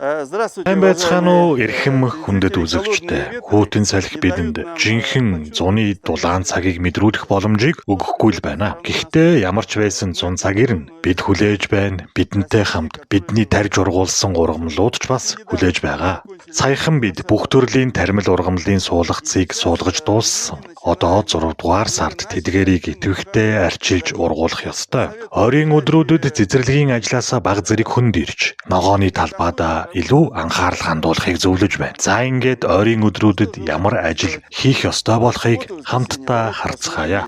Здравствуйте, Сайн байцгаана уу уважаемые эрхэм хүндэт зрители үзэгчтэй. «Холодный ветры». Хүйтэн салхи Не дают бидэнд нам жинхэнэ зуны дулаан цагийг мэдрүүлэх боломжийг өгөхгүй л байна. Гэхдээ ямар ч байсан зун цаг ирнэ. Бид хүлээж байна. Бидэнтэй хамт бидний тарж ургуулсан ургамлууд ч бас хүлээж байгаа. Саяхан бид бүх төрлийн тармил ургамлын суулгацыг суулгаж дууссан. Одоо 6 дугаар сард тэдгэрийг идэвхтэй арчилж ургуулах ёстой. Ойрын өдрүүдэд цэцэрлэгийн ажлаасаа бага зэрэг хүнд ирж, ногооны талбайдаа илүү анхаарал хандуулахыг зөвлөж байна. За ингээд ойрын өдрүүдэд ямар ажил хийх ёстой болохыг хамтдаа харцгаая.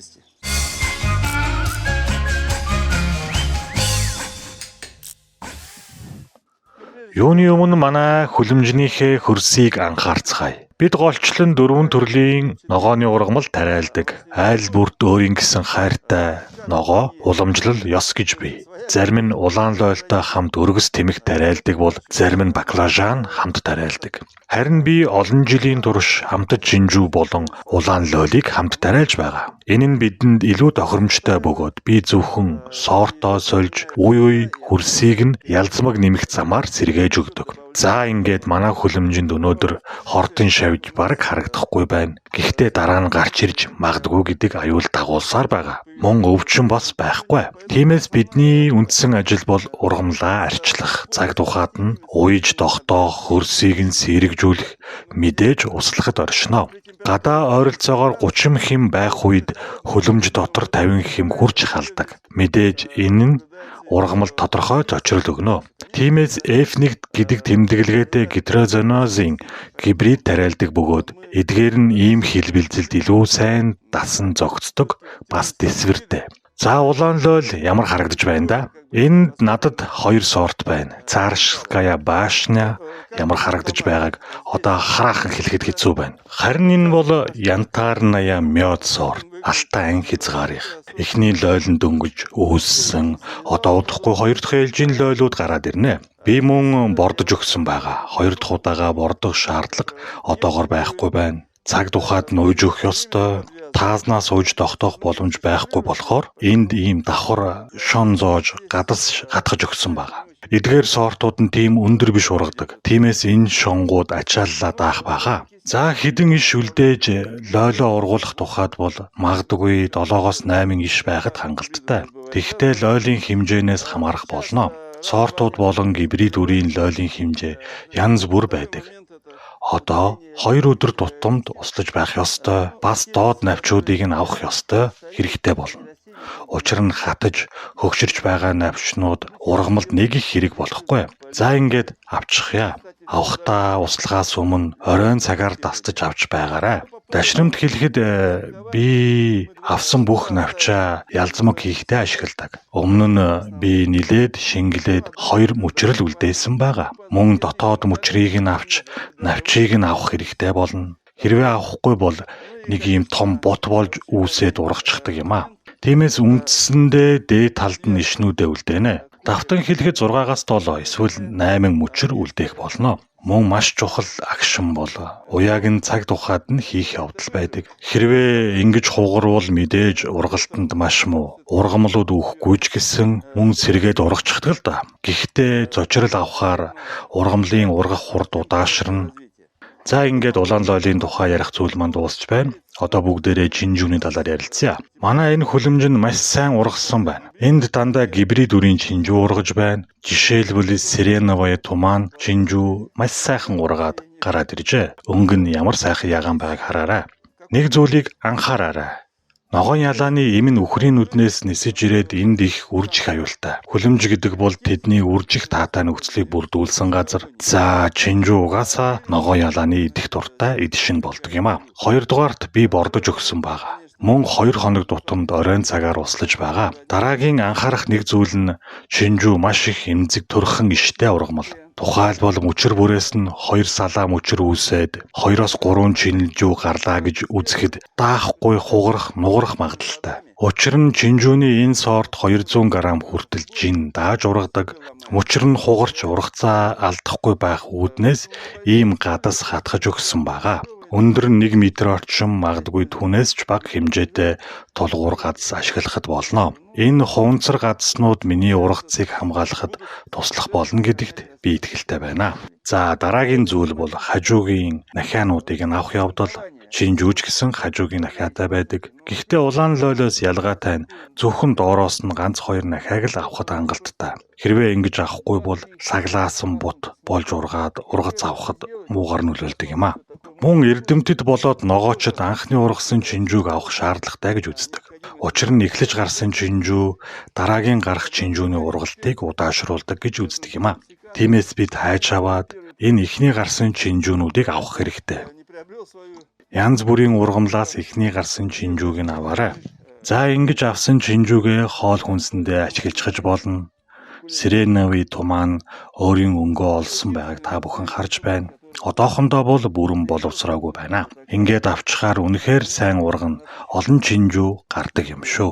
Юуны өмнө манай хөлөмжнийхээ хөрсийг анхаарцгаая. Бид голчлон дөрвөн төрлийн ногооны ургамал тариалдаг. Айл бүрд өөрийн гэсэн хайртай ногоо уламжлал ёс гэж бий. Зарим нь улаан лойлтой хамт өргөс тэмх тариалдаг бол зарим нь баклажан хамт тариалдаг. Харин би олон жилийн турш хамтад шинжүү болон улаан лойлыг хамт тариалж байгаа. Энэ нь бидэнд илүү тохиромжтой бөгөөд би зөвхөн сортоо сольж үе үе хөрсийг нь ялзмаг нэмэх замаар сэргээж өгдөг. За ингээд манай хөлөмжинд өнөөдөр хортон шавж бараг харагдахгүй байна. Гэхдээ дараа нь гарч ирж магадгүй гэдэг аюул дагуулсаар байгаа. Мөн өвчин бас байхгүй. Тиймээс бидний үндсэн ажил бол ургамлаа арчлах, цаг тухайд нь уйж тогтоох, хөрсийг нь сэргэжүүлэх, мэдээж услахад оршино. Гадаа ойролцоогоор 30 хэм байх үед хөлөмж дотор 50 хэм хүрч халдаг. Мэдээж энэ нь ургамал тодорхой зочрол өгнө. Тиймээс F1 гэдэг тэмдэглэгээтэй гетерозонозын гибрид тариалдаг бөгөөд эдгээр нь ийм хэлбэлзэлд илүү сайн дасан зохицдог бас дэсвэртэй. За улаан лойл ямар харагдаж байна да? Энд надад хоёр сорт байна. Царская башня ямар харагдаж байгааг одоо хараахан хэлэхэд хэцүү байна. Харин энэ бол Янтарная мёд сорт. Алтай ан хязгаарих. Эхний лойл нь дөнгөж үүссэн. Одоо удахгүй хоёр дахь ээлжийн лойлууд гараад ирнэ. Би мөн бордож өгсөн байгаа. Хоёр дахь удаага бордох шаардлага одоогор байхгүй байна. Цаг тухайд нь уйж өгөх ёстой. Таазнаас уйж тогтоох боломж байхгүй болохоор энд ийм давхар шон зоож гадас гатгаж өгсөн байгаа. Эдгээр сортууд нь тийм өндөр биш ургадаг. Тиймээс энэ шонгууд ачааллаа даах байгаа. За хэдэн иш үлдээж лойлоо ургуулах тухайд бол магадгүй 7-оос 8 иш байхад хангалттай. Тэгэхдээ лойлын хэмжээнээс хамаарах болно. Сортууд болон гибрид үрийн лойлын хэмжээ янз бүр байдаг. Одоо 2 өдөр тутамд услаж байх ёстой. Бас доод навчуудыг нь авах ёстой хэрэгтэй болно. Учир нь хатаж хөгшөрч байгаа навчнууд ургамалд нэг их хэрэг болохгүй. За ингээд авчихъя. Авахдаа услахаас өмнө оройн цагаар дастаж авч байгаарай. Дашрамт хэлэхэд би авсан бүх навчаа ялзмаг хийхдээ ашигладаг. Өмнө нь би нилээд шингэлээд хоёр мөчрөл үлдээсэн байгаа. Мөн дотоод мөчрийг нь авч навчийг нь авах хэрэгтэй болно. Хэрвээ авахгүй бол нэг ийм том бот болж үүсээд ургачдаг юм аа. Тиймээс үндсэндээ дээд талд нь ишнүүдээ үлдээнэ. Давтан хэлэхэд 6-аас 7 эсвэл 8 мөчөр үлдээх болно. Мөн маш чухал агшин бол уяаг нь цаг тухайд нь хийх явдал байдаг. Хэрвээ ингэж хугарвал мэдээж ургалтанд маш муу. Ургамлууд өгөхгүй ч гэсэн мөн сэргээд ургачихдаг л да. Гэхдээ зочрол авахаар ургамлын ургах хурд удаашрна. За ингээд улаан лойлын тухай ярих зүйл маань дуусч байна. Одоо бүгдээрээ чинжүүний талаар ярилцъя. Манай энэ хөлөмж нь маш сайн ургасан байна. Энд дандаа гибрид үрийн чинжүү ургаж байна. Жишээлбэл Сиреновая туман чинжүү маш сайхан ургаад гараад иржээ. Өнгө нь ямар сайхан ягаан байгааг хараарай. Нэг зүйлийг анхаараарай. Ногоон ялааны эм нь үхрийн нүднээс нисэж ирээд энд их үржих аюултай. Хөлөмж гэдэг бол тэдний үржих таатай нөхцөлийг бүрдүүлсэн газар. За чинжүү угаасаа ногоон ялааны идэх дуртай идшин болдог юм а. Хоёрдугаарт би бордож өгсөн байгаа. Мөн 2 хоног тутамд оройн цагаар услаж байгаа. Дараагийн анхаарах нэг зүйл нь чинжүү маш их эмзэг төрхөн иштэй ургамал. Тухайлбал мөчөр бүрээс нь 2 салаа мөчөр үүсээд 2-оос 3 чинжүү гарлаа гэж үзэхэд даахгүй хугарах, нугарах магадлалтай. Учир нь чинжүүний энэ сорт 200 г хүртэл жин дааж ургадаг. Мөчөр нь хугарч ургацаа алдахгүй байх үүднээс ийм гадас хатгаж өгсөн байгаа. Өндөр нь 1 м орчим, магадгүй түүнээс ч бага хэмжээтэй тулгуур гадас ашиглахад болно. Энэ хуванцар гадаснууд миний ургацыг хамгаалахад туслах болно гэдэгт би итгэлтэй байна. За, дараагийн зүйл бол хажуугийн нахиануудыг нь авах явдал. Чинжүүч гэсэн хажуугийн нахиатай байдаг. Гэхдээ улаан лойлоос ялгаатай нь зөвхөн доороос нь ганц хоёр нахиаг л авахад хангалттай. Хэрвээ ингэж авахгүй бол саглаасан бут болж ургаад ургац авахад муугар нөлөөлдөг юм а. Мөн эрдэмтэд болоод ногоочд анхны ургасан чинжүүг авах шаардлагатай гэж үздэг. Учир нь эхлэж гарсан чинжүү дараагийн гарах чинжүүний ургалтыг удаашруулдаг гэж үздэг юм а. Тиймээс бид хайж аваад энэ эхний гарсан чинжүүнүүдийг авах хэрэгтэй. Янз бүрийн ургамлаас эхний гарсан чинжүүг нь аваарай. За, ингэж авсан чинжүүгээ хоол хүнсэндээ ашиглаж болно. Сиренови туман өөрийн өнгөө олсон байгааг та бүхэн харж байна. Одоохондоо бол бүрэн боловсроогүй байна. Ингээд авчхаар үнэхээр сайн ургана, олон чинжүү гардаг юм шүү.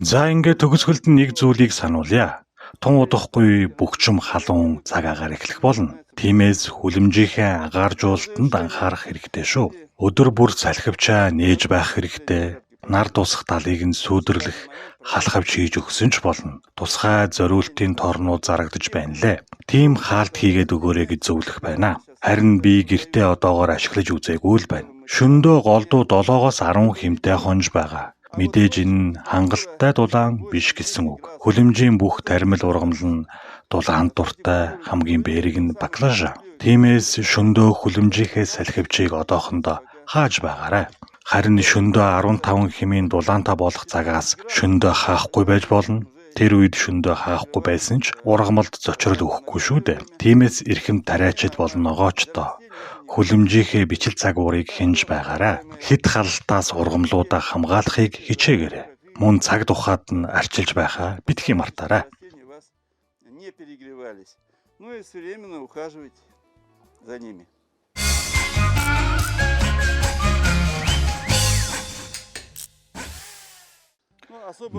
За, ингээд төгсгөлд нь нэг зүйлийг сануулъя. Тун удахгүй бөгчм халуун цаг агаар эхлэх болно. Тиймээс хүлэмжийнхээ агааржуулалтанд анхаарах хэрэгтэй шүү. Өдөр бүр салхивчаа нээж байх хэрэгтэй. Нар тусах талыг нь сүүдэрлэх халахвч хийж өгсөн ч болно. Тусгай зориултын торнууд зарагдаж байна лээ. Тийм хаалт хийгээд өгөөрэй гэж зөвлөх байна. Харин би гэртээ одоогоор ашиглаж үзээгүй л байна. Шөндөө голдуу 7-оос 10 хэмтэй хонж байгаа. Мэдээж энэ хангалттай дулаан биш гэсэн үг. Хүлэмжийн бүх тармил ургамал нь дулаан дуртай, хамгийн бэрэг нь баклажа. Тиймээс шөндөө хүлэмжийнхээ салхивчийг одоохондоо хааж байгаарай. Харин шөндөө 15 хэмийн дулаантай болох цагаас шөндөө хаахгүй байж болно. Тэр үед шөндөө хаахгүй байсан ч ургамалд зочрол өгөхгүй шүү дээ. Тиймээс эрхэм тариачид болон ногоочдоо хүлэмжийнхээ бичил загварыг хянаж байгаарай. Хэд халалтаас ургамлуудаа хамгаалахыг хичээгээрэй. Мөн цаг тухайд нь арчилж байхаа битгий мартаарай. Не перегревались. Ну и своевременно ухаживать за ними.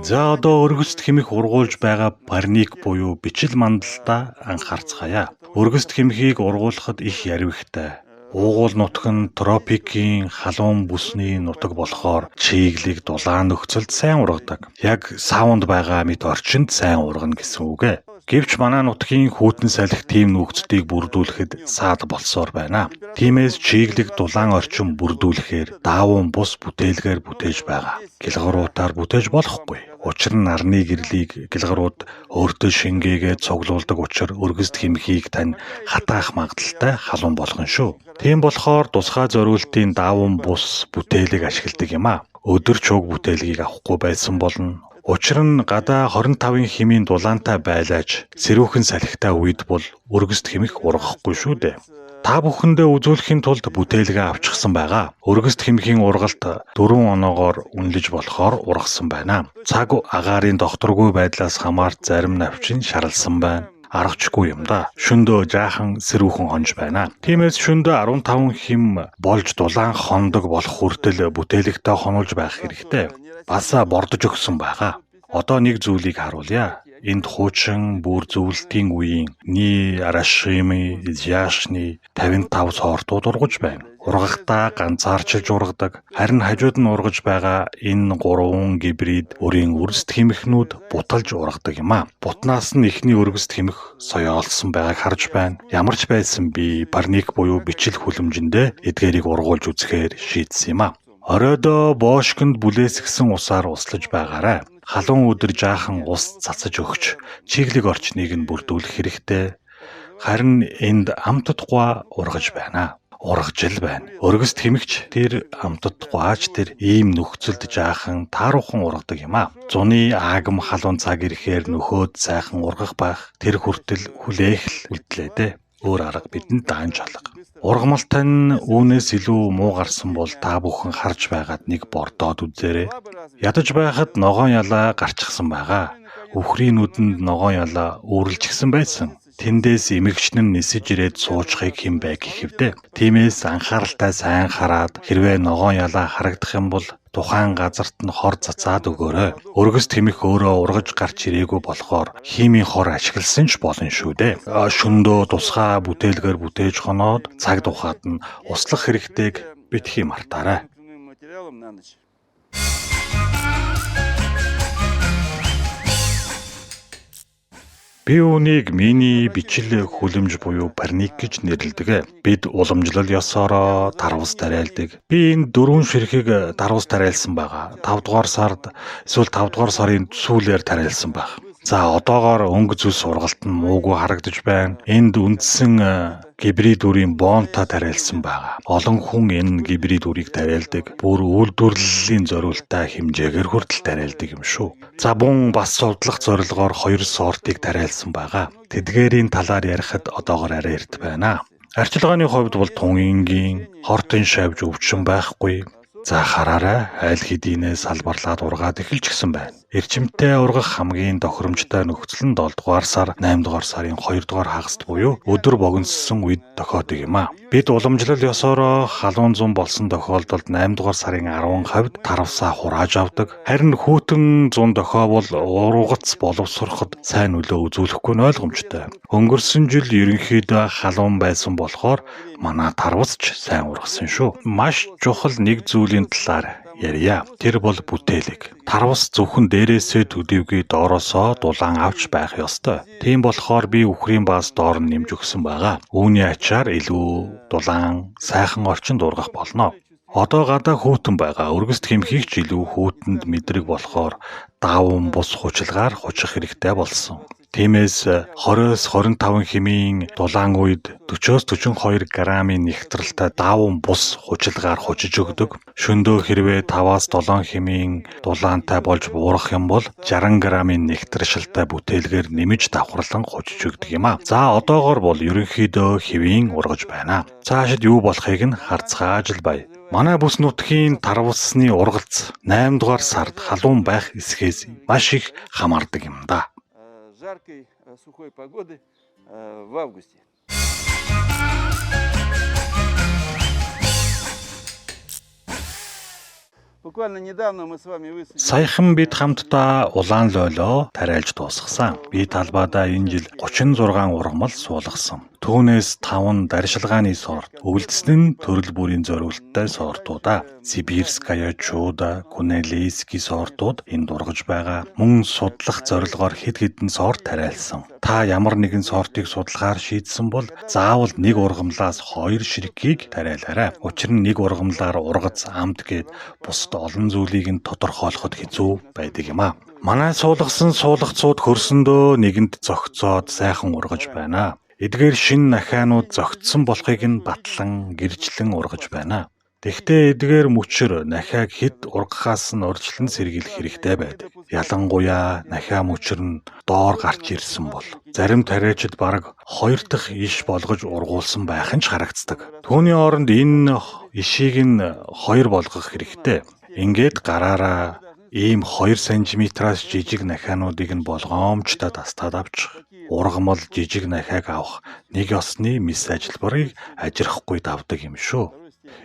За, одоо өргөст хэмэх ургуулж байгаа парник буюу бичил мандалтаа анхаарцгаая. Өргөст хэмхийг ургуулахад их ярвигтай. Уугуул нутаг нь тропикийн халуун бүсний нутаг болохоор чиглэг дулаан нөхцөлд сайн ургадаг. Яг саунд байгаа мэт орчинд сайн ургана гэсэн үг ээ. Гэвч манай нутгийн хүйтэн салхи тийм нөхцөлийг бүрдүүлэхэд саад болсоор байна. Тиймээс чиглэг дулаан орчин бүрдүүлэхээр даавуун бус бүтээлгээр бүтээж байгаа. Гялгаруутаар бүтээж болохгүй. Учир нь нарны гэрлийг гялгарууд өөртөө шингээгээд цуглуулдаг учир өргөст хэмхийг тань хатаах магадлалтай халуун болгоно шүү. Тийм болохоор тусгай зориултын даавуун бус бүтээлийг ашигладаг юм а. Өдөр чуг бүтээлгийг авахгүй байсан болно. Учир нь гадаа 25-ын хэмийн дулаантай байлаач сэрүүхэн салхитай үед бол өргөст хэмэх ургахгүй шүү дээ. Та бүхэндээ үзүүлэхийн тулд бүтээлгээ авчихсан байгаа. Өргөст хэмхийн ургалт 4 оноогоор үнэлж болохоор ургасан байна. Цаг агаарын докторгүй байдлаас хамаарч зарим навчин шаралсан байна. Аргачгүй юм да. Шөндөө жаахан сэрүүхэн хонж байна. Тиймээс шөндөө 15 хэм болж дулаан хондог болох хүртэл бүтээлэгтэй хонуулж байх хэрэгтэй. Бас бордож өгсөн байгаа. Одоо нэг зүйлийг харуулъя. Энд хуучин бүр зөвлөлтийн үеийн Ни Арашими Зяшны 55 сортууд ургаж байна. Ургахдаа ганцаарчилж ургадаг. Харин хажууд нь ургаж байгаа энэ гурван гибрид өрийн өргөст хэмхнүүд буталж ургадаг юм а. Бутнаас нь эхний өргөст хэмх соёолсон байгааг харж байна. Ямар ч байсан би парник буюу бичил хүлэмжиндээ эдгээрийг ургуулж үзэхээр шийдсэн юм а. Оройдоо боошконд бүлээсгсэн усаар услаж байгаарай. Халуун өдөр жаахан ус цацаж өгч чиглэг орчныг нь бүрдүүлэх хэрэгтэй. Харин энд амтд гуа ургаж байна. Ургаж л байна. Өргөст хэмэгч тэр амтд гуаач тэр ийм нөхцөлд жаахан тааруухан ургадаг юм а. Зуны аагам халуун цаг ирэхээр нөхөөд сайхан ургах байх. Тэр хүртэл хүлээх л үлдлээ дээ. Өөр арга бидэнд даанч алга. Ургамалтай нь үүнээс илүү муу гарсан бол та бүхэн харж байгаад нэг бордоод үзээрэй. Ядаж байхад ногоон ялаа гарчихсан байгаа. Үхрийн нүдэнд ногоон ялаа үүрэлжчихсэн байсан. Тэндээс эмэгчнэн нь нисэж ирээд суучхыг хэн бэ гэхэвдэ. Тиймээс анхааралтай сайн хараад хэрвээ ногоон ялаа харагдах юм бол тухайн газарт нь хор цацаад өгөөрэй. Өргөст хэмэх өөрөө ургаж гарч ирээгүй болохоор химийн хор ашигласан ч болно шүү дээ. Шөндөө тусгай бүтээлгээр бүтээж хоноод цаг тухайд нь услах хэрэгтэйг битгий мартаарай. Материалом на ночь. Би үүнийг мини бичил хүлэмж буюу парник гэж нэрлэдэг. Бид уламжлал ёсоороо тарвас тариалдаг. Би энэ дөрвөн ширхэг тарвас тариалсан байгаа. 5 дугаар сард эсвэл 5 дугаар сарын сүүлээр тариалсан байх. За одоогоор өнгө зүс ургалт нь муугүй харагдаж байна. Энд үндсэн гибрид үрийн бонта тариалсан байгаа. Олон хүн энэ гибрид үрийг тариалдаг. Бүр үйлдвэрлэлийн зориултаа хэмжээгээр хүртэл тариалдаг юм шүү. За бун бас судлах зорилгоор 2 сортыг тариалсан байгаа. Тэдгээрийн талаар ярихад одоогоор арай эрт байна. Арчилгааны хувьд бол тун энгийн, хортын шавж өвчин байхгүй. За хараарай, аль хэдийнэ салбарлаад ургаад эхэлж гисэн байна. Эрчимтэй ургах хамгийн тохиромжтой нөхцөл нь 7 дугаар сар, 8 дугаар сарын 2 дугаар хагаст буюу өдөр богиноссон үед тохиодог юм а. Бид уламжлал ёсоороо халуун зун болсон тохиолдолд 8 дугаар сарын 10 хавьд тарвсаа хурааж авдаг. Харин хүйтэн зун тохиовол ургац боловсроход сайн нөлөө үзүүлэхгүй нь ойлгомжтой. Өнгөрсөн жил ерөнхийдөө халуун байсан болохоор манай тарвас ч сайн ургасан шүү. Маш чухал нэг зүйлийн талаар ярья. Тэр бол бүтээлэг. Тарвас зөвхөн дээрээсээ төдийгүй доороосоо дулаан авч байх ёстой. Тийм болохоор би үхрийн баас доор нь нэмж өгсөн байгаа. Үүний ачаар илүү дулаан сайхан орчинд ургах болно. Одоо гадаа хүйтэн байгаа. Өргөст хэмхийгч илүү хүйтэнд мэдрэг болохоор даван бус хучилгаар хучих хэрэгтэй болсон. Тиймээс 20-с 25 хэмийн дулаан үед 40-с 42 грамын нэгтрэлтэй дааван бус хучилгаар хучиж өгдөг. Шөндөө хэрвээ 5-аас 7 хэмийн дулаантай болж буурах юм бол 60 грамын нэгтршилтэй бүтээлгээр нэмж давхарлан хучиж өгдөг юм а. За одоогор бол ерөнхийдөө хэвийн ургаж байна. Цаашид юу болохыг нь харцгааж л бай. Манай бүс нутгийн тарвасны ургалц 8 дугаар сард халуун байх эсхээс маш их хамаардаг юм да. Жаркой сухой погоды в августе. Буквально недавно мы с вами высадили... Саяхан бид хамтдаа улаан лойлоо тариалж дуусгасан. Би талбайдаа энэ жил 36 ургамал суулгасан. Түүнээс 5 нь даршилгааны сорт, үлдсэн нь төрөл бүрийн зориулттай сортуудаа. Сибирская чуда, Кунелийский сортууд энд ургаж байгаа. Мөн судлах зорилгоор хэд хэдэн сорт тариалсан. Та ямар нэгэн сортыг судлахаар шийдсэн бол заавал нэг ургамлаас 2 ширхгийг тариалаарай. Учир нь нэг ургамлаар ургац, амт гээд бусад олон зүйлийг нь тодорхойлоход хэцүү байдаг юм а. Манай суулгасан суулгацууд хөрсөндөө нэгэнд зохицоод сайхан ургаж байна. Эдгээр шинэ нахианууд зохицсон болохыг нь батлан гэрчлэн ургаж байна. Тэгэхдээ эдгээр мөчөр нахиаг хэд ургахаас нь урьдчилан сэргийлэх хэрэгтэй байдаг. Ялангуяа нахиа мөчөр нь доор гарч ирсэн бол зарим тариачид бараг 2 дахь иш болгож ургуулсан байх нь ч харагддаг. Түүний оронд энэ ишийг нь 2 болгох хэрэгтэй. Ингээд гараараа ийм 2 см-аас жижиг нахиануудыг нь болгоомжтой тастаад авчих. Ургамал жижиг нахиаг авах нэг ёсны мис ажилбарыг ажирахгүй давдаг юм шүү.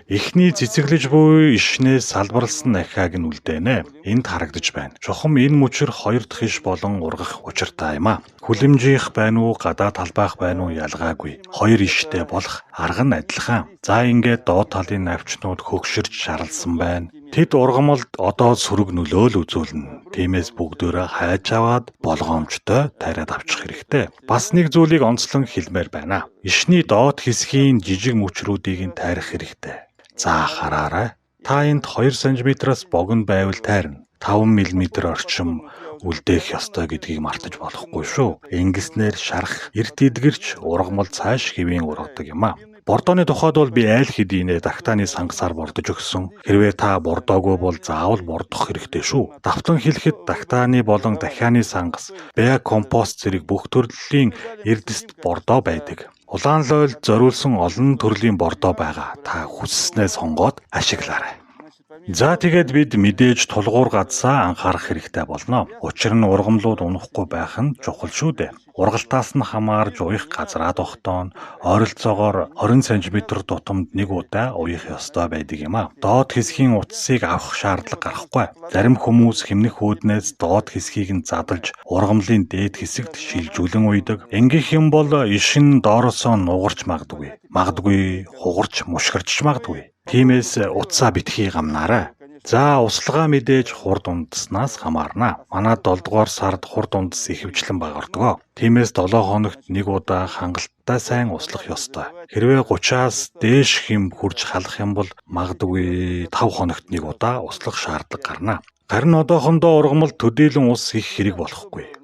Эхний цэцэглэж буй ишнээс салбарласан нахиаг нь үлдээнэ. Энд харагдаж байна. Чухам энэ мөчөр 2 дахь иш болон ургах учиртай юм а. Хүлэмжийнх байна уу, гадаа талбайх байна уу ялгаагүй. 2 иштэй болох арга нь адилхан. За ингээд доод талын навчнууд хөгшөрч шарлсан байна. Тэд ургамалд одоо сөрөг нөлөө л үзүүлнэ. Тиймээс бүгдөөрөө хайж аваад болгоомжтой тариад авчих хэрэгтэй. Бас нэг зүйлийг онцлон хэлмээр байна. Ишний доод хэсгийн жижиг мөчрүүдийг нь тайрах хэрэгтэй. За хараарай. Та энд 2 см-аас богино байвал тайрна. 5 мм орчим үлдээх ёстой гэдгийг мартаж болохгүй шүү. Ингэснээр шарах эрт эдгэрч ургамал цааш хэвийн ургадаг юм а. Бордооны тухайд бол би айл хэдийнэ тагтааны сангасаар бордож өгсөн. Хэрвээ та бордоогүй бол заавал бордох хэрэгтэй шүү. Давтан хэлэхэд тагтааны болон дахианы сангас, биокомпост зэрэг бүх төрлийн эрдэст бордоо байдаг. Улаан лойлд зориулсан олон төрлийн бордоо байгаа. Та хүсснээ сонгоод ашиглаарай. За тэгээд бид мэдээж тулгуур гадсаа анхаарах хэрэгтэй болно. Учир нь ургамлууд унахгүй байх нь чухал шүү дээ. Ургалтаас нь хамаарж уях газраа тогтооно. Ойролцоогоор 20 см тутамд нэг удаа уях ёстой байдаг юм а. Доод хэсгийн утсыг авах шаардлага гарахгүй. Зарим хүмүүс хэмнэх үүднээс доод хэсгийг нь задалж ургамлын дээд хэсэгт шилжүүлэн уйдаг. Ингэх юм бол ишин доороосоо нугарч магадгүй. Магадгүй хугарч мушгирч магадгүй. Тиймээс утсаа битгий гамнаарай. За услага мэдээж хурд ундаснаас хамаарна. Манай 7 дугаар сард хурд ундас ихэвчлэн багардаг. Тиймээс 7 хоногт нэг удаа хангалттай сайн услах ёстой. Хэрвээ 30-аас дээш хэм хурж халах юм бол магадгүй 5 хоногт нэг удаа услах шаардлага гарна. Харин одоохондоо ургамал төдийлөн ус их хэрэг болохгүй.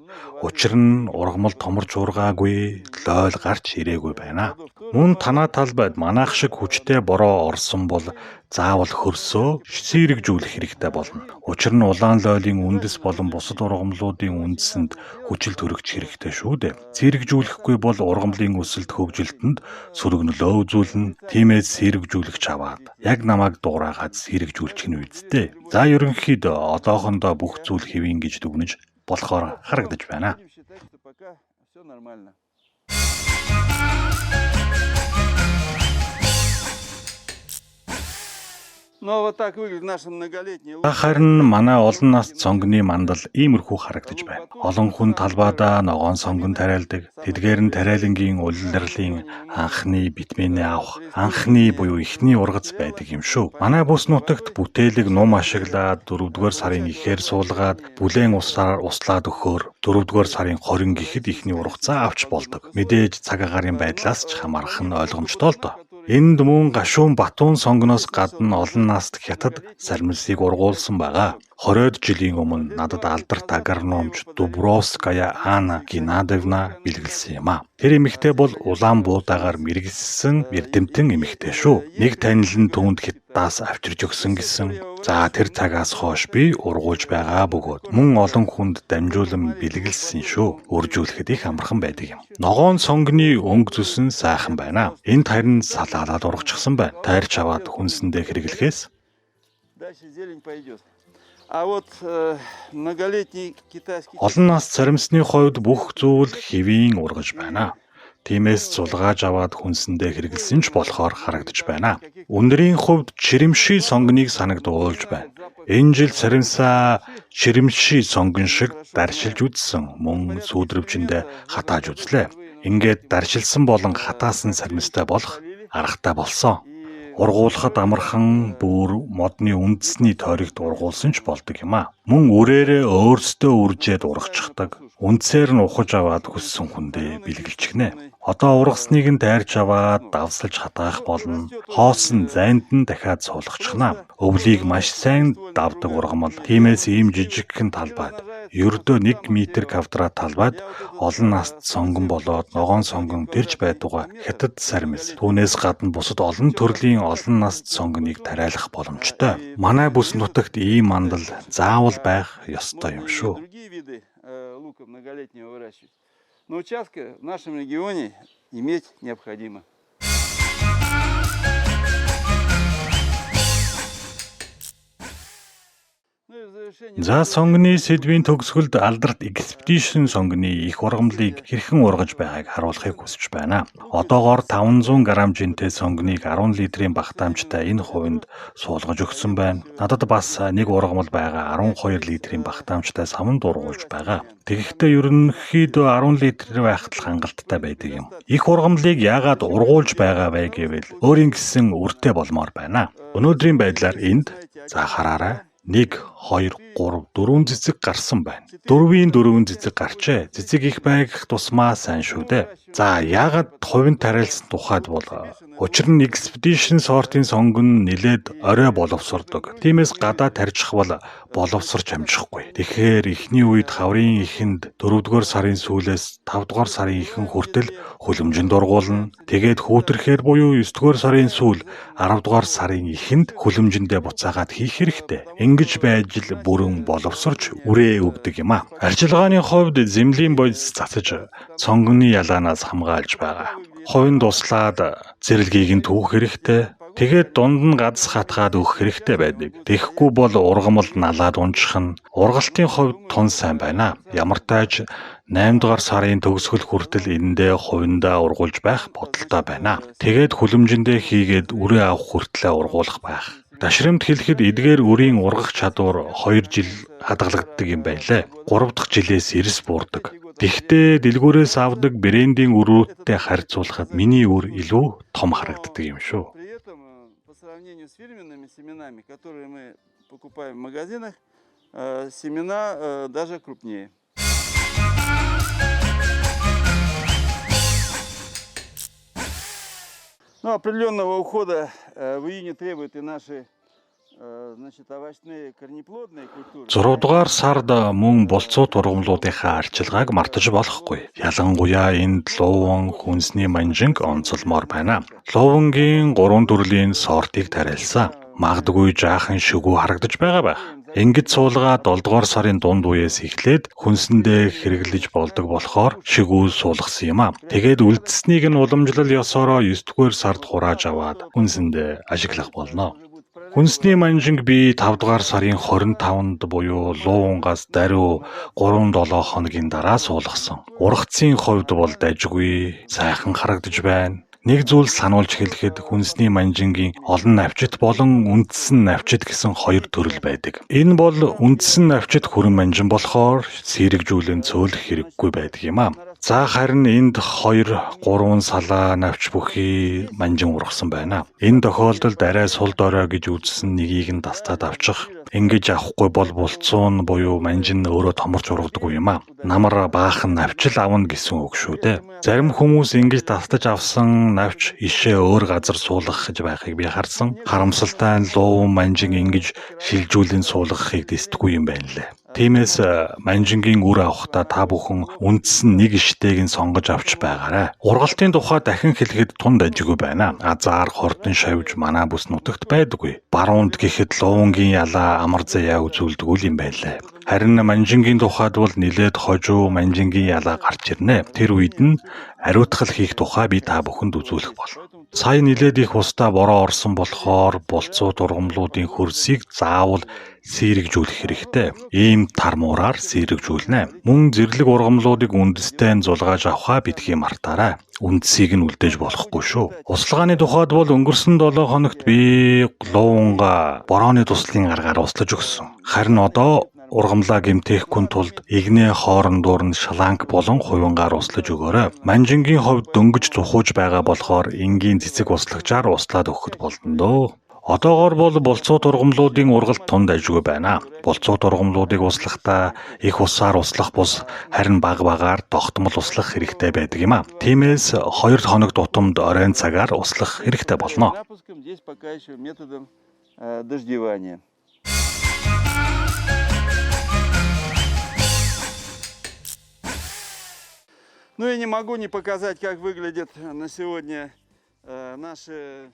Учир нь ургамал томорч ургаагүй, лойл гарч ирээгүй байна. Мөн танаа талбайд манайх шиг хүчтэй бороо орсон бол заавал хөрсөө сэргэжүүлэх хэрэгтэй болно. Учир нь улаан лойлын үндэс болон бусад ургамлуудын үндэсэнд хүчил төрөгч хэрэгтэй шүү дээ. Сэргэжүүлэхгүй бол ургамлын өсөлт хөгжилтөнд сөрөг нөлөө үзүүлнэ. Тиймээс сэргэжүүлэгч аваад яг намайг дуурайгаад сэргэжүүлчих нь үсттэй. За ерөнхийдөө одоохондоо бүх зүйл хэвийн гэж дүгнэж болохоор харагдаж байна. Будем считать, что пока все нормально. Ну а вот так выглядит наша многолетняя лук. Харин манай олон нас цонгоны мандал иймэрхүү харагдаж байна. Олон хүн талбайдаа ногоон сонгон тариалдаг. Тэдгээр нь тариалангийн улирлын анхны битменээ авах, анхны буюу эхний ургац байдаг юм шүү. Манай бүс нутагт бүтээлэг нум ашиглаад 4-р сарын ихээр суулгаад бүлээн усаар услаад өгөхөөр 4-р сарын 20 гэхэд эхний ургацаа авч болдог. Мэдээж цаг агаарын байдлаас ч хамаарах нь ойлгомжтой л доо. Энд мөн гашуун Батуун сонгоноос гадна олон наст хятад сармисыг ургуулсан байгаа. 20-од жилийн өмнө надад алдарт агрономч Дубровская Анна Геннадьевна бэлгэлсэн юм а. Тэр эмэгтэй бол улаан буудагаар мэргэссэн эрдэмтэн эмэгтэй шүү. Нэг танил нь түүнд хятадаас авчирж өгсөн гэсэн. За тэр цагаас хойш би ургуулж байгаа бөгөөд мөн олон хүнд дамжуулан бэлгэлсэн шүү. Үржүүлэхэд их амархан байдаг юм. Ногоон сонгоны өнгө зүс нь сайхан байна. Энд харин салаалаад ургачихсан байна. Тайрч аваад хүнсэндээ хэрэглэхээс Дальше зелень пойдет. А вот многолетний китайский олон нас царимсны хувьд бүх зүйл хэвийн ургаж байна. Тиймээс зулгааж аваад хүнсэндээ хэрэглэсэн ч болохоор харагдаж байна. Өндрийн хувьд чирэмший сонгоныг санагдуулж байна. Энэ жил царимсаа чирэмший сонгон шиг даршилж үзсэн. Мөн сүүдрвчэндээ хатааж үзлээ. Ингээд даршилсан болон хатаасан царимстай болох аргатай болсон. Ургуулахад амархан бүр модны үндэсний тойрогт ургуулсан ч болдог юм а. Мөн үрээрээ өөрсдөө үржээд ургачихдаг. Үндсээр нь ухаж аваад хүссэн хүндээ бэлгэлчихнэ. Одоо ургасныг нь дайрч аваад давсалж хатаах болно. Хоосон зайнд нь дахиад суулгачихна. Өвлийг маш сайн давдаг ургамал. Тиймээс ийм жижигхэн талбайд ердөө 1 метр квадрат талбайд олон наст сонгон болоод ногоон сонгон дэрж байдугаа хятад сармис. Түүнээс гадна бусад олон төрлийн олон наст сонгоныг тариалах боломжтой. Манай бүс нутагт ийм мандал заавал байх ёстой юм шүү. Другие виды лука многолетнего выращивать. Но участка в нашем регионе иметь необходимо. Ну и в завершение... За сонгоны сэдвийн төгсгөлд алдарт Expedition сонгоны их ургамлыг хэрхэн ургаж байгааг харуулахыг хүсэж байна. Одоогоор 500 г жинтэй сонгоныг 10 литрийн багтаамжтай энэ хувинд суулгаж өгсөн байна. Надад бас нэг ургамал байгаа 12 литрийн багтаамжтай савнд ургуулж байгаа. Тэгэхдээ ерөнхийдөө 10 литр байхад л хангалттай байдаг юм. Их ургамлыг яагаад ургуулж байгаа вэ гэвэл өөрийн гэсэн үртэй болмоор байна. Өнөөдрийн байдлаар энд за хараарай. 1 2 3 4 цэцэг гарсан байна. Дөрвийн 4 цэцэг гарчээ. Цэцэг их байх тусмаа сайн шүү дээ. За яагаад хувин тариалсан тухайд бол учир нь Expedition сортын сонгон нилээд орой боловсордог. Тиймээс гадаа тарьчих бол боловсорч амжихгүй. Тэгэхээр эхний үед хаврын эхэнд 4-р сарын сүүлээс 5-р сарын эхэн хүртэл хөлөмжөнд ургуулна. Тэгээд хүүтрэхээр буюу 9-р сарын сүүл 10-р сарын эхэнд хөлөмжөндөө буцаагаад хийх хэрэгтэй. Ингэж байж л бүрэн боловсорч үрээ өгдөг юм а. Арчилгааны хувьд землийн бодис цацаж цонгоны ялаанаас хамгаалж байгаа. Хувинд туслаад зэрлэгийг нь түүх хэрэгтэй. Тэгээд дунд нь гадас хатгаад өгөх хэрэгтэй байдаг. Тэгэхгүй бол ургамал налаад унжих нь. Ургалтын хувьд тун сайн байна. Ямар тааж 8 дугаар сарын төгсгөл хүртэл эндээ хувиндаа ургуулж байх бодолтой байна. Тэгээд хүлэмжиндээ хийгээд үрээ авах хүртлээ ургуулах байх. Дашрамт хэлэхэд эдгээр үрийн ургах чадвар 2 жил хадгалагддаг юм байлээ. 3 дахь жилээс эрс буурдаг. Тэгэхдээ дэлгүүрээс авдаг брендийн үрүүдтэй харьцуулахад миний үр илүү том харагддаг юм шүү. При этом, по сравнению с фирменными семенами, которые мы покупаем в магазинах, семена даже крупнее. Ну, определенного ухода в июне требуют и наши значит, овощные корнеплодные культуры. 6 дугаар сард мөн булцууд ургамлуудынхаа арчилгааг мартаж болохгүй. Ялангуяа энд лууван, хүнсний манжинг онцолмоор байна. Луувангийн 3 төрлийн сортыг тариалсан. Магадгүй жаахан шигүү харагдаж байгаа байх. Ингэж суулгаа 7 дугаар сарын дунд үеэс эхлээд хүнсэндээ хэрэглэж болдог болохоор шигүү суулгасан юм а. Тэгээд үлдсэнийг нь уламжлал ёсоороо 9 дугаар сард хурааж аваад хүнсэндээ ашиглах болно. Хүнсний манжинг би 5 дугаар сарын 25-нд буюу луувангаас даруй 3-7 хоногийн дараа суулгасан. Ургацын хувьд бол дажгүй, сайхан харагдаж байна. Нэг зүйл сануулж хэлэхэд хүнсний манжингийн олон навчит болон үндсэн навчит гэсэн хоёр төрөл байдаг. Энэ бол үндсэн навчит хүрэн манжин болохоор сэрэгжүүлэн цөөлөх хэрэггүй байдаг юм а. За харин энд 2-3 салаа навч бүхий манжин ургасан байна. Энэ тохиолдолд арай сул дорой гэж үзсэн нэгийг нь дастаад авчих. Ингэж авахгүй бол булцуун буюу манжин өөрөө томорч ургадаггүй юм а. Намар баахан навчил авна гэсэн үг шүү дээ. Зарим хүмүүс ингэж дастаж авсан навч ишээ өөр газар суулгах гэж байхыг би харсан. Харамсалтай нь лууван манжин ингэж шилжүүлэн суулгахыг дэсдэггүй юм байна лээ. Тиймээс манжингийн үр авахдаа та бүхэн үндсэн нэг иштэйг нь сонгож авч байгаарай. Ургалтын тухай дахин хэлэхэд тунд ажиггүй байна. Азаар хордон шавж манай бүс нутагт байдаггүй. Баруунд гэхэд луувангийн ялаа амар заяа үзүүлдэг юм байлээ. Харин манжингийн тухайд бол нилээд хожуу манжингийн ялаа гарч ирнэ. Тэр үед нь ариутгал хийх тухай би та бүхэнд үзүүлэх болно. Сая нилээд их устдаа бороо орсон болохоор булцууд ургамлуудын хөрсийг заавал сэрэгжүүлэх хэрэгтэй. Ийм тармуураар сэрэгжүүлнэ. Мөн зэрлэг ургамлуудыг үндэстэй нь зулгааж авахаа битгий мартаарай. Үндсийг нь үлдээж болохгүй шүү. Услгааны тухайд бол өнгөрсөн 7 хоногт би луувангаа борооны туслын аргаар услаж өгсөн. Харин одоо ургамлаа гэмтээхгүй тулд игнэ хоорондоор нь шланг болон хувингаар услаж өгөөрэй. Манжингийн хувьд дөнгөж зухууж байгаа болохоор энгийн цэцэг услагчаар услаад өгөхөд болно дөө. Одоогоор бол булцууд ургамлуудын ургалт тунд ажгүй байна. Булцууд ургамлуудыг услахдаа их усаар услах бус харин баг багаар тогтмол услах хэрэгтэй байдаг юм а. Тиймээс 2 хоног тутамд оройн цагаар услах хэрэгтэй болно. Напуском здесь пока еще методом дождевания. Ну я не могу не показать, как выглядят на сегодня наши.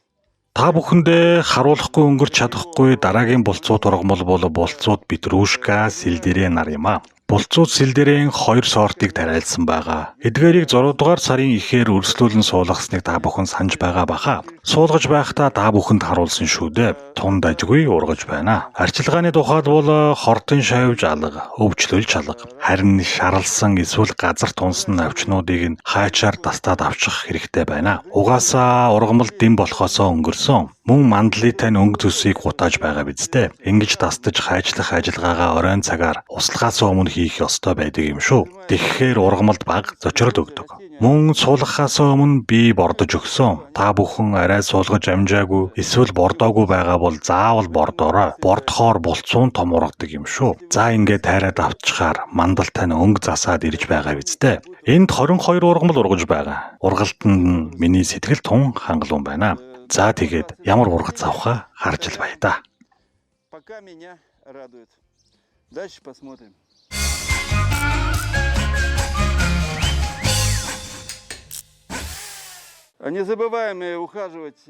Та бүхэндээ харуулахгүй өнгөрч чадахгүй дараагийн булцууд ургамал бол булцууд петрушка, сэлдэрэ нар юм а. Булцууд сэлдэрийн 2 сортыг тариалсан байгаа. Эдгээрийг 6 дугаар сарын ихээр өрслүүлэн суулгасныг та бүхэн санаж байгаа баха. Суулгаж байхдаа та бүхэнд харуулсан шүү дээ. Тунд ажгүй ургаж байна. Арчилгааны тухайд бол хортон шавж алга, өвчлөл чалга. Харин шаралсан эсвэл газар тунсан навчнуудыг нь хаачаар дастаад авчих хэрэгтэй байна. Угаасаа ургамал дэм болохоосоо өнгөрсөн. Мөн мандлын өнгө төсийг гутааж байгаа биз дээ. Ингэж дастаж хайчлах ажиллагаагаа оройн цагаар услахаас өмнө хийх ёстой байдаг юм шүү. Тэгэхээр ургамалд бага зочрол өгдөг. Мөн суулгахаас өмнө би бордож өгсөн. Та бүхэн арай суулгаж амжаагүй эсвэл бордоогүй байгаа бол заавал бордоорой. Бордохоор булцуун том ургадаг юм шүү. За ингээд тайраад авчхаар мандалтай нь өнгө засаад ирж байгаа биз дээ. Энд 22 ургамал ургаж байгаа. Ургалтанд нь миний сэтгэл тун хангалуун байна. За тэгээд ямар ургац авахаа харж л бая да. Пока меня радует. Дальше посмотрим. Не забываем ухаживать.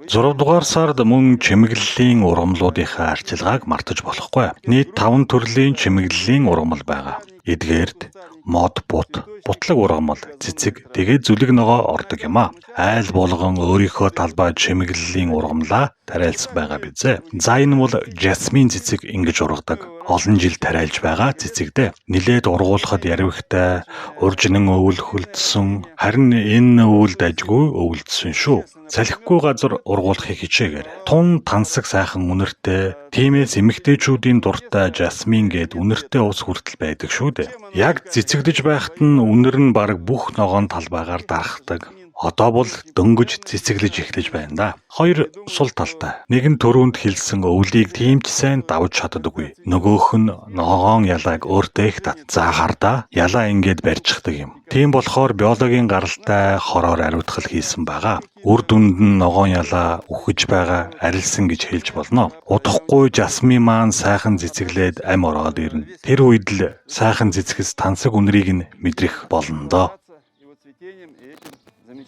6 дугаар сард мөн чимэглэлийн ургамлуудынхаа арчилгааг мартаж болохгүй. Нийт 5 төрлийн чимэглэлийн ургамал байгаа. Эдгээрд мод, бут, бутлаг ургамал, цэцэг, тэгээд зүлэг ногоо ордог юм а. Айл болгон өөрийнхөө талбай чимэглэлийн ургамлаа тариалсан байгаа бизээ. За энэ бол жасмин цэцэг ингэж ургадаг. Олон жил тариалж байгаа цэцэг дээ. Нилээд ургуулахад ярвигтай, уржинан өвөл хөлдсөн, харин энэ өвөлд ажгүй өвөлдсөн шүү. Салхигүй газар ургуулахыг хичээгээр. Тун тансаг сайхан үнэртэй, тиймээс эмэгтэйчүүдийн дуртай жасмин гээд үнэртэй ус хүртэл байдаг шүү дээ. Яг цэцэгдэж байхад нь үнэр нь бараг бүх ногоон талбайгаар дарахдаг. Одоо бол дөнгөж цэцэглэж эхлэж байна да. Хоёр сул талтай. Нэг нь түрүүнд хэлсэн өвлийг тийм ч сайн давж чаддаггүй. Нөгөөх нь ногоон ялааг өөртөө их тат. За хардаа ялаа ингээд барьчихдаг юм. Тийм болохоор биологийн гаралтай хороор ариутгал хийсэн байгаа. Үр дүнд нь ногоон ялаа үхэж байгаа арилсан гэж хэлж болно. Удахгүй жасмин маань сайхан цэцэглээд ам ороод ирнэ. Тэр үед л сайхан цэцгэс тансаг үнэрийг нь мэдрэх болно доо.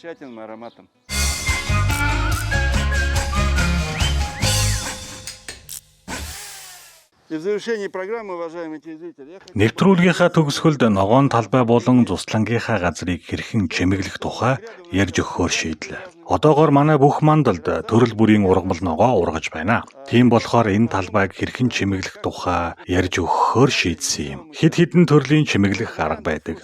Замечательным ароматом. И в завершении программы, уважаемые телезрители, я хочу... Нэвтрүүлгийнхаа төгсгөлд ногоон талбай болон зуслангийнхаа газрыг хэрхэн чимэглэх тухай ярьж өгөхөөр шийдлээ. Одоогоор манай бүх мандалд төрөл бүрийн ургамал ногоо ургаж байна. Тийм болохоор энэ талбайг хэрхэн чимэглэх тухай ярьж өгөхөөр шийдсэн юм. Хэд хэдэн төрлийн чимэглэх арга байдаг.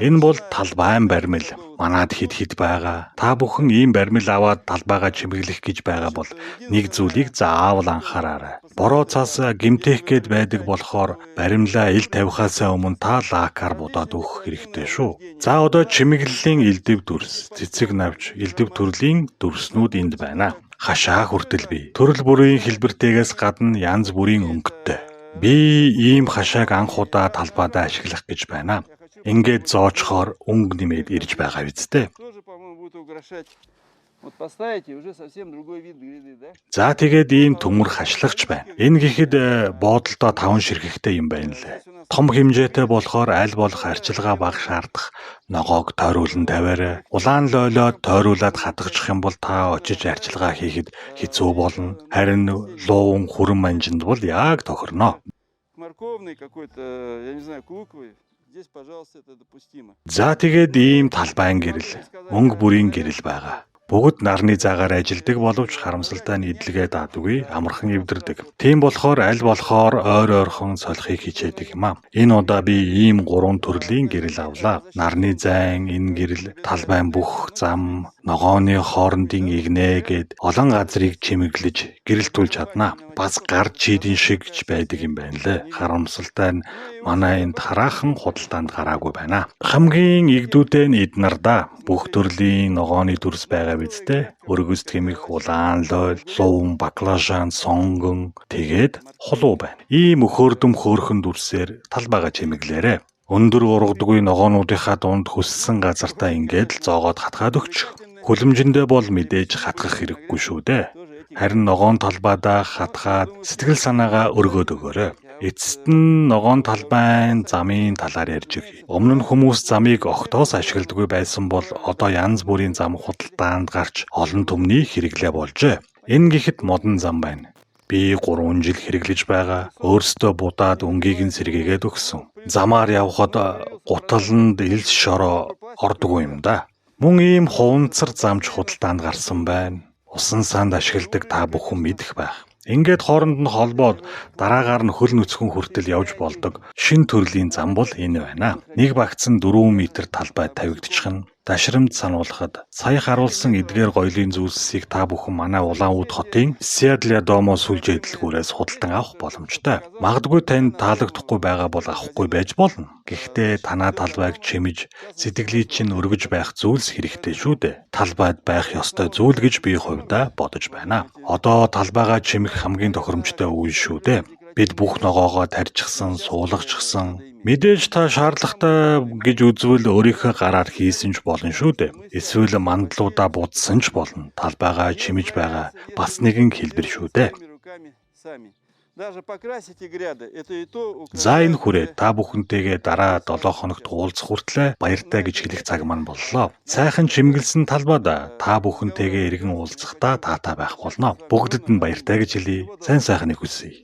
Энэ бол талбайн бармил. Манад хэд хэд байгаа. Та бүхэн ийм бармил аваад талбайгаа чимэглэх гэж байгаа бол нэг зүйлийг заавал анхаараарай. Бороо цаас гэмтэх гээд байдаг болохоор баримлаа ил тавихаасаа өмнө та лакаар будаад өгөх хэрэгтэй шүү. За одоо чимэглэлийн элдэв дүрс, цэцэг навч, элдэв төрлийн дүрснүүд энд байна. Хашаа хүртэл бий. Төрөл бүрийн хэлбэртэйгээс гадна янз бүрийн өнгөтэй. Би ийм хашааг анх удаа талбайдаа ашиглах гэж байна. Ингээд зоочхоор өнгө нэмээд ирж байгаа биз дээ. За тэгээд ийм төмөр хашлагч байна. Энэ гэхэд боодолдоо 5 ширхэгтэй юм байна лээ. Том хэмжээтэй болохоор аль болох арчилгаа бага шаардах ногоог тойруулан тавиарай. Улаан лойлоод тойруулаад хатгачих юм бол та очиж арчилгаа хийхэд хэцүү болно. Харин лууван хүрэн манжинд бол яг тохирно. Морковный какой-то, я не знаю, клюквы. Здесь, пожалуйста, это допустимо. За тэгээд ийм талбайн гэрэл, өнгө бүрийн гэрэл байгаа. Бүгд нарны заагаар ажилдаг боловч харамсалтай нь эдлэгээ даадаггүй амархан эвдэрдэг. Тийм болохоор аль болохоор ойр ойрхон солихыг хичээдэг юм аа. Энэ удаа би ийм 3 төрлийн гэрэл авлаа. Нарны зайн, энэ гэрэл, талбайн бүх зам, ногооны хоорондын игнэ гэд олон газрыг чимэглэж гэрэлтүүлж чаднаа. Бас гар чийдэн шиг ч байдаг юм байна лээ. Харамсалтай нь манай энд хараахан худалдаанд гараагүй байна. Хамгийн игдүүдээ нь эднэр да. Бүх төрлийн ногооны дүрс байгаа биз дээ. Өргөс тэмэх, улаан лойл, луван, баклажан, сонгон тэгээд хулуу байна. Ийм өхөрдөм хөөрхөн дүрсээр талбайгаа чимэглээрэй. Өндөр ургадгүй ногоонуудынхаа дунд хөссөн газартаа ингээд л зоогоод хатгаад өгчих. Хүлэмжиндээ бол мэдээж хатгах хэрэггүй шүү дээ. Харин ногоон талбайдаа хатгаад сэтгэл санаагаа өргөөд өгөөрэй. Эцэст нь ногоон талбайн замын талаар ярьж өгье. Өмнө нь хүмүүс замыг огтоос ашигладаггүй байсан бол одоо янз бүрийн зам худалдаанд гарч олон түмний хэрэглээ болжээ. Энэ гэхэд модон зам байна. Би 3 жил хэрэглэж байгаа. Өөрсдөө будаад өнгийг нь сэргээгээд өгсөн. Замаар явхад гуталанд элс шороо ордоггүй юм да. Мөн ийм хуванцар замч худалдаанд гарсан байна. Усан санд ашигладаг та бүхэн мэдэх байх. Ингээд хооронд нь холбоод дараагаар нь хөл нүцгэн хүртэл явж болдог шин төрлийн зам бол энэ байна. Нэг багц нь 4 м талбай тавигдчих нь. Дашрамд сануулхад сая харуулсан эдгээр гоёлын зүйлсийг та бүхэн манай Улаанууд хотын Сиадля Домо сүлжээ дэлгүүрээс худалдан авах боломжтой. Магадгүй танд таалагдахгүй байгаа бол авахгүй байж болно. Гэхдээ танаа талбайг чимэж сэтгэлийг чинь өргөж байх зүйлс хэрэгтэй шүү дээ. Талбайд байх ёстой зүйл гэж би хувьдаа бодож байна. Одоо талбайгаа чимэх хамгийн тохиромжтой үе шүү дээ. Бид бүх ногоогоо тарьчихсан, суулгачихсан. Мэдээж та шаардлагатай гэж үзвэл өөрийнхөө гараар хийсэн ч болно шүү дээ. Эсвэл мандлуудаа будсан ч болно. Талбайгаа чимэж байгаа бас нэгэн хэлбэр шүү дээ. За энэ хүрээ та бүхэнтэйгээ дараа 7 хоногт уулзах хүртлээр баяртай гэж хэлэх цаг маань боллоо. Сайхан чимэглэсэн талбайд та бүхэнтэйгээ эргэн уулзахдаа таатай байх болно. Бүгдэд нь баяртай гэж хэлье. Сайн сайхныг хүсье.